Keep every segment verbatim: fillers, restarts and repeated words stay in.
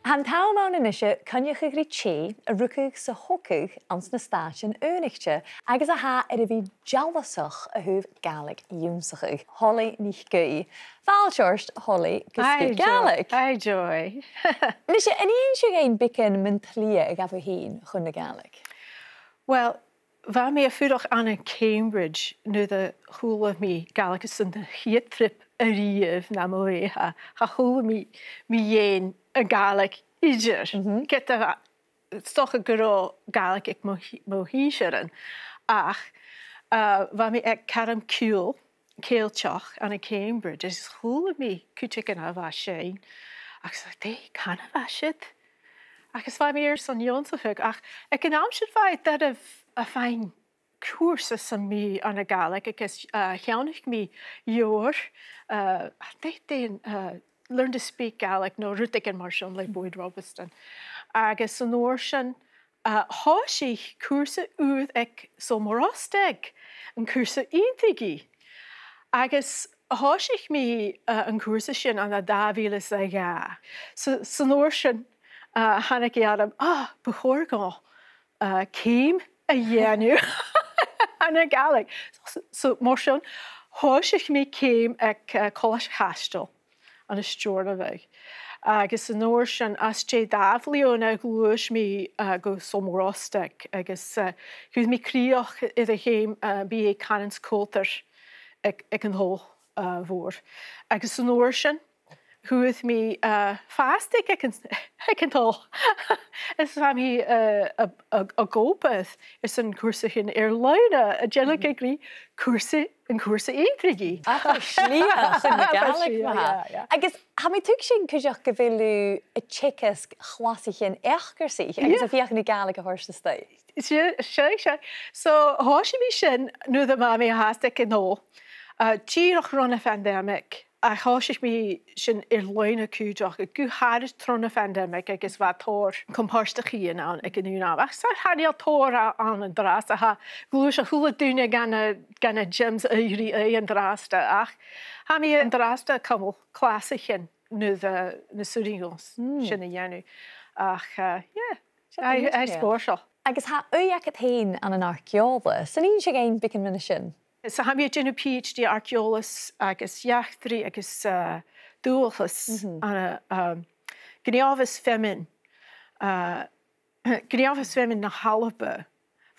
Tha an t-àm ann a-nise coinneachadh ri tè a rugadh 's a thogadh anns na Stàitean Aonaichte agus a tha air a bhith dealasach a thaobh Gàidhlig ionnsachadh. Holly NicAoidh. Fàilte ort, Holly, gu Sgìre Gàidhlig. Hi, Joy. A-nise, an inns thu dhuinn beagan mun t-slighe a ghabh thu fhèin chun na Gàidhlig? Well, bha mi a' fuireach ann an Cambridge nuair a chuala mi Gàidhlig airson a' chiad trip a-riamh nam bheatha. Cha chuala mi, mi fhèin a' Ghàidhlig idir. Mhm. Ged a bha, 's dòcha gun robh Gàidhlig aig mo, mo shinnsirean. Ach, uh, bha mi aig Cairm Ciùil Ceilteach ann an Cambridge, is chuala mi cuideigin a bha sin. Agus, dè, can a bha siud? Agus bha mi airson ionnsachadh, ach aig an àm sin bha e doirbh a' faighinn cùrsa sam bith ann an Gàidhlig agus, uh, cheannaich mi leabhar, uh, dè, dè, uh, Learn to Speak Gaelic no rudeigin mar sin le Boyd Robasdan. Agus an uair sin, uh, thòisich cùrsa ùr aig Sabhal Mòr Ostaig, an cùrsa Inntrigidh. Agus thòisich mi, uh, an cùrsa sin ann an dà mhìle 's a dhà. So, san uair sin, uh, thàinig e orm, ah, bu chòir dhomh, uh, ceum a dhèanamh ann an Gàidhlig. So, so, mar sin, thòisich mi ceum aig, uh, Colaisde a' Chaisteil ann an Steòrnabhagh. Agus an uair sin, às dèidh dà bhliadhna, ghluais mi, uh, gu Sabhal Mòr Ostaig, agus, uh, chuir mi crìoch air a' cheum, uh, B A Cànan 's Cultar aig, aig an t-Sabhal, uh, Mhòr. Agus an uair sin, chuir mi, uh, fàsad aig an, aig an t-Sabhal. Is bha mi, uh, a', a', ag obair airson cùrsaichean air-loidhne, a' dèanamh, mhm, ri cùrsa, an cùrsa Inntrigidh. Ach, tha slighe chun na Gàidhlig, yeah, yeah. Agus tha mi a' tuigsinn cuideachd gu bheil thu a' teagasg chlasaichean eacarsaich agus, yeah, a' feuchainn ri Gàidhlig a thoirt a-steach. Sin, sin, sin. So, thòisich mi sin nuair a bha mi fhathast aig an t-Sabhal, uh, dìreach ron a' phandemic. Ach thòisich mi sin air-loidhne cuideachd, gu h-àraid tron a' phandemic agus bha tòrr com-pàirtichean ann aig an aon àm. Ach 's e, chan eil tòrr a-, ann an-dràsta, tha, ghluais a h-uile duine gu na, gu na gyms aghaidh ri aghaidh an-dràsta, ach tha mi an-dràsta a' cumail clasaichean nuair a, nuair a 's urrainn dhomh sin a dhèanamh. Ach, uh, yeah. Sin, aye, aye, spòrsail. Agus tha ùidh agad fhèin ann an arc-eòlas. An inns thu dhuinn beagan mu dheidhinn sin? So tha mi a' dèanamh P H D arc-eòlas agus eachdraidh agus, uh, dualchas, mhm, ann an, um, gnìomhas feamainn, uh, gnìomhas feamainn na h-Alba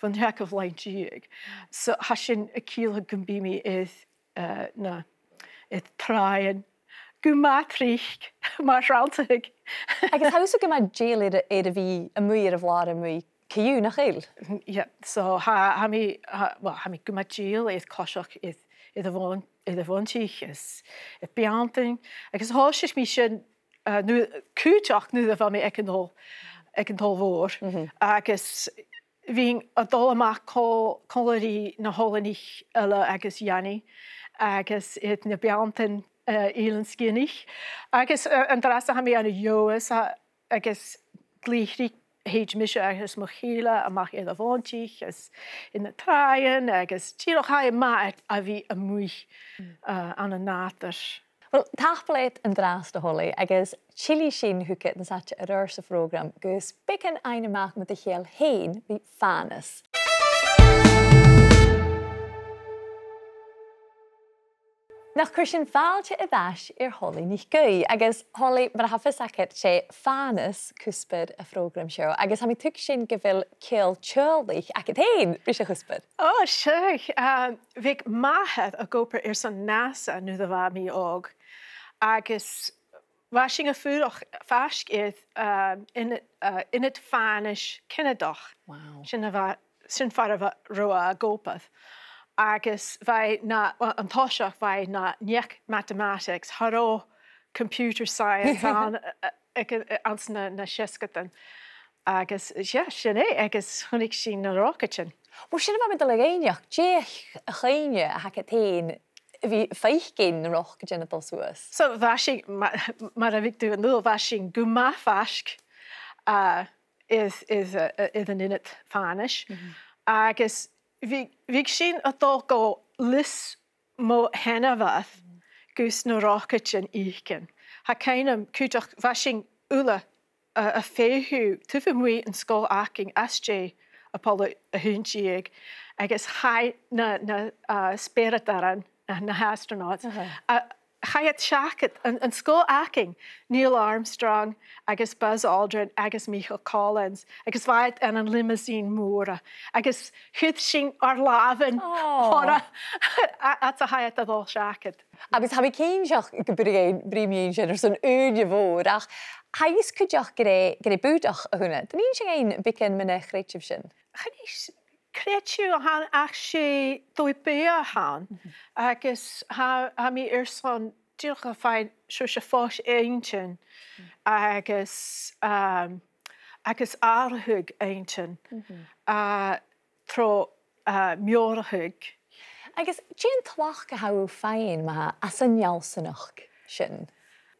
bhon t-seachdamh linn deug. So tha sin a' ciallachadh gum bi mi air, uh, na, air tràighean gu math tric, mar a tha mi a' smaoineachadh. Agus tha thusa gu math dèidheil air, air a bhith a-muigh air a' bhlàr a-muigh co-dhiù, nach eil? Yeah, so tha, tha mi, tha, well, tha mi gu math dèidheil air coiseachd air, air a' bhon-, air a' bhonntich is air beanntan. Agus thòisich mi sin, uh, nuair, cuideachd nuair a bha mi aig an t-Sabhal, aig an t-Sabhal Mhòr. Mhm. Agus bhithinn a' dol a-mach co-, còmhla ri na h-oileanaich eile agus Yanni, agus air na beanntan, uh, Eilean Sgitheanaich. Agus, uh, an-dràsta tha mi ann an Leòdhas, a-, agus dlùth-shìde, thèid mise agus mo chèile a-mach air a' bhonntich is air na tràighean, agus dìreach tha e math a bhith a-muigh, uh, ann an nàdar. Well, tapadh leat an-dràsta, a Holly, agus tillidh sinn thugad nas fhaide air adhart sa phrògram gus beagan fhaighinn a-mach mu do cheangal fhèin ri fànas. Nach cuir sinn fàilte air ais air Holly NicAoidh, agus Holly, mar a tha fios agad, 's e fànas cuspair a' phrògraim seo, agus tha mi a' tuigsinn gu bheil ceangal teaghlaich agad fhèin ris a' chuspair. Ò, seadh, um, bha m' athair ag obair airson NASA nuair a bha mi òg, agus bha sinn a' fuireach faisg air, um, ionad, uh, ionad fànais Ceanadach. Wow. Sin a bha, sin far a bha, robh e ag obair. Agus bha e na, well, an toiseach bha e na neach mathematics, cha robh computer science ann, uh, uh, aig, uh, anns na, na seasgadan. Agus, yeah, sin e, agus chunnaic sinn na rocaidean. Well, sin a bha mi a' dol a dh'fhaighneachd, dè a' chuimhne a th' agad fhèin a bhith a' faicinn na rocaidean a' dol suas? So, bha sinn, ma-, mar a bhiodh tu an dùil, bha sinn gu math faisg, uh, air, air, uh, air an ionad fànais. Mhm. Agus bhiodh, bhiodh sinn a' dol gu lios mo sheanmhair gus na rocaidean fhaicinn. Tha cuimhn' agam cuideachd, bha sinn uile a, a' feitheamh taobh a-muigh an sgoil againn às dèidh Apollo a h-aon deug, agus chaidh na, na, uh, speuradairean, na, na h-astronauts, uh-huh, a, chaidh iad seachad an, an sgoil againn, Neil Armstrong agus Buzz Aldrin agus Michael Collins, agus bha iad ann an limousine mòra, agus chuir sinn ar làmhan, oh, orra, a, a, a chaidh iad a dhol seachad. Agus tha mi cinnteach gum bruidhinn, bruidhinn sinn airson ùine mhòr, ach tha fhios cuideachd gur e, gur e Bùdach a th' annad. An inns thu dhuinn beagan mun a' chreideamh sin? Chan e s-, creideamh a th' ann ach 's e dòigh-beatha a th' ann, mhm, agus tha, tha mi airson dìreach a' faighinn seòrsa fois inntinn, mm, agus, um, agus atharrachadh inntinn, mhm, uh, tro, uh, meòrachadh. Agus dè an tlachd a tha thu a' faighinn ma-thà às an fheallsanachd sin?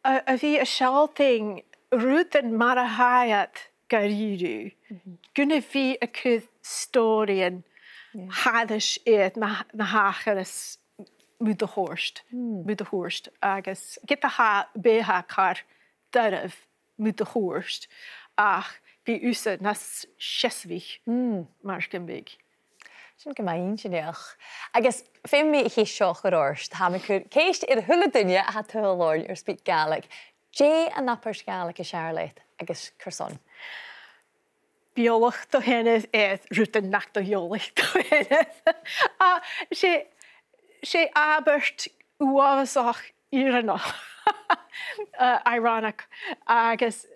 A, a bhith a' sealltainn rudan mar a tha iad dha-rìribh, mhm, gun a bhith a' cur stòiridhean, yeah, thairis air na, na thachras mu do chùrsa, mm, mu do chùrsa, agus ged a tha beatha car doirbh mu do chùrsa, ach bidh thusa nas seasmhach, mm, mar gum biodh. Sin gu math inntinneach. Agus feumaidh mi a' cheist seo a chur ort, tha mi a' cur ceist air a h-uile duine a tha a' tadhal oirnn air SpeakGaelic. Dè an abairt Ghàidhlig as fheàrr leat agus carson? Beòthach do sheanair air rudan nach do bheòthach do sheanair. A, 's e, 's e abairt uabhasach fhìreanach, uh, ironic, agus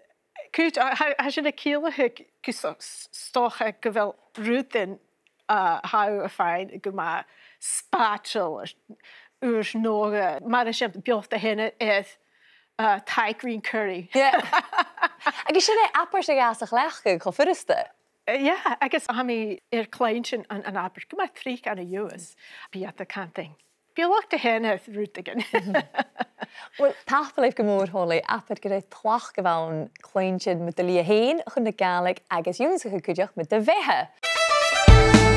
cuid, a, tha, tha sin a' ciallachadh gu s-, s-, 's dòcha gu bheil rudan, uh, tha thu a' faighinn gu math spaideil, ùr-, ùr-nòthaidh, mar eisimpleir, beòthach do sheanair air, uh, Thai green curry. Yeah. Agus sin e abairt a ghabhas a chleachdadh cho furasta. Uh, yeah, agus tha mi air cluinntinn an, an abairt gu math tric ann an Leòdhas, bidh iad a' cantainn beòthach do sheanair air rudeigin. Uill, tapadh leibh gu mòr, Holly, abair gur e tlachd a bh' ann cluinntinn mu do shlighe fhèin chun na Gàidhlig agus ionnsachadh cuideachd mu do bheatha.